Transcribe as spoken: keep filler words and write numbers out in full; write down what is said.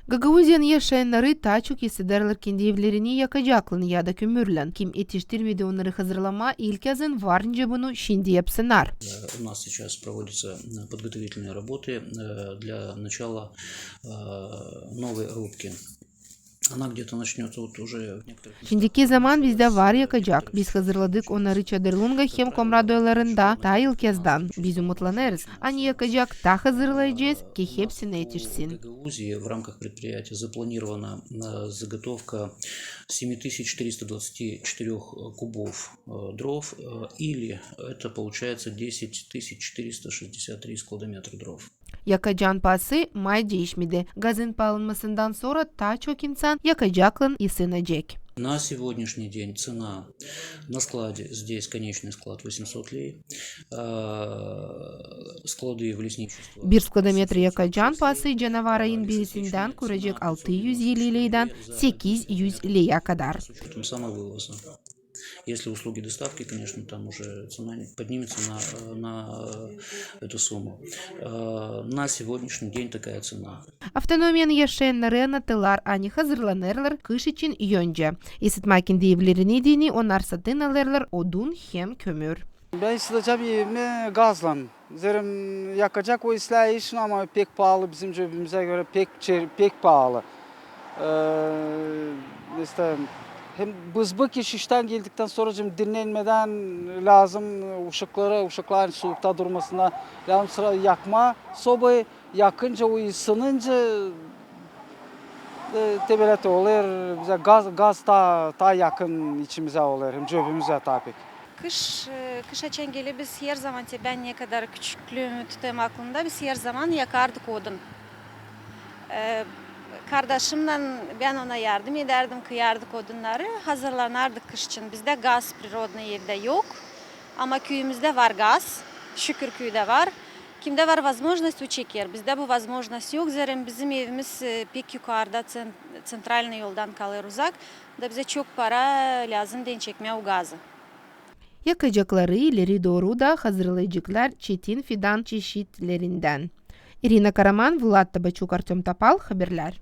Gagauziyanın yaşayannarı taa çok isederlär kendi evlerini yakacaklan ya da kömürlän. Kim etiştirmedi onnarı hazırlamaa ilk azın, var nicä bunu şindi yapsınnar. Э, у нас сейчас проводятся, э, подготовительные работы, э, для начала, э, новой рубки. Она где-то начнётся вот уже в некоторых местах. Şindiki zaman bizdä var yakacak. Biz hazırladık onnarı Çadırlunga hem Komrat oyalarında taa ilk azdan. Biz umutlanêrız, ani yakacak taa hazırlayacez, ki hepsinä etişsin. Гагаузии в рамках предприятия запланирована, э, заготовка семи тысяч четыреста двадцати четырёх кубов, э, дров, э, или это получается десять тысяч четыреста шестьдесят три складометра дров. Yakacan paası may diişmedi. Gazın paalanmasından sora taa çok insan yakacaklan isinecek. На сегодняшний день цена на складе, здесь конечный склад, восемьсот лей, э, склады в лесничестве. Bir skladometra yakacan paası canavar ayın birisindän kurecek altı üz elli leydän sekiz üz leyä kadar. С учётом самовывоза. Если услуги доставки, конечно, там уже цена поднимется на, на, э, эту сумму. Э, на сегодняшний день такая цена. Avtonomiyanın yaşayannarı annatêrlar, ani hazırlanêrlar kış için öncä. Isıtmaa kendi evlerini deyni, onnar satın alêrlar odun hem kömür. Bän ısıdacam evimi gazlan. Zerä yakacak o islää işin, ama pek paalı, bizim cöbümüzä görä pek çe-, pek paalı. Ee, işte, hem bızbık iş, iştän geldiktän sora hem dinnenmedän lääzım uşakları, uşakların suukta durmasına lääzım sıra yakmaa sobayı, yakınca, o ısınınca, e, te bölä te olêr, bizä gaz, gaz taa, taa yakın içimizä olêr, hem cöbümüzä taa pek. Kış, e, kış açan geler, biz herzaman, te bän ne kadar küçüklüümü tutêrım aklımda, biz herzaman yakardık odun. E, kardaşımnan bän ona yardım edärdim, kıyardık odunnarı, hazırlanardık kış için. Bizdä gaz prirodnıy evdä yok, ama küüyümüzdä var gaz, şükür, küüdä var. Kimdä var возможность, o çeker. Bizdä bu возможность yok, zerä bizim evimiz, e, pek yukarda, цен-, центральный yoldan kalêr uzak. Da bizä çok para lääzım deyni çekmää o gazı. Yakacakları ileri dooru da hazırlayaceklar çetin fidan çeşitlerindän. İrina Karaman, Vlad Tabaçuk, Artёm Topal, Haberlär.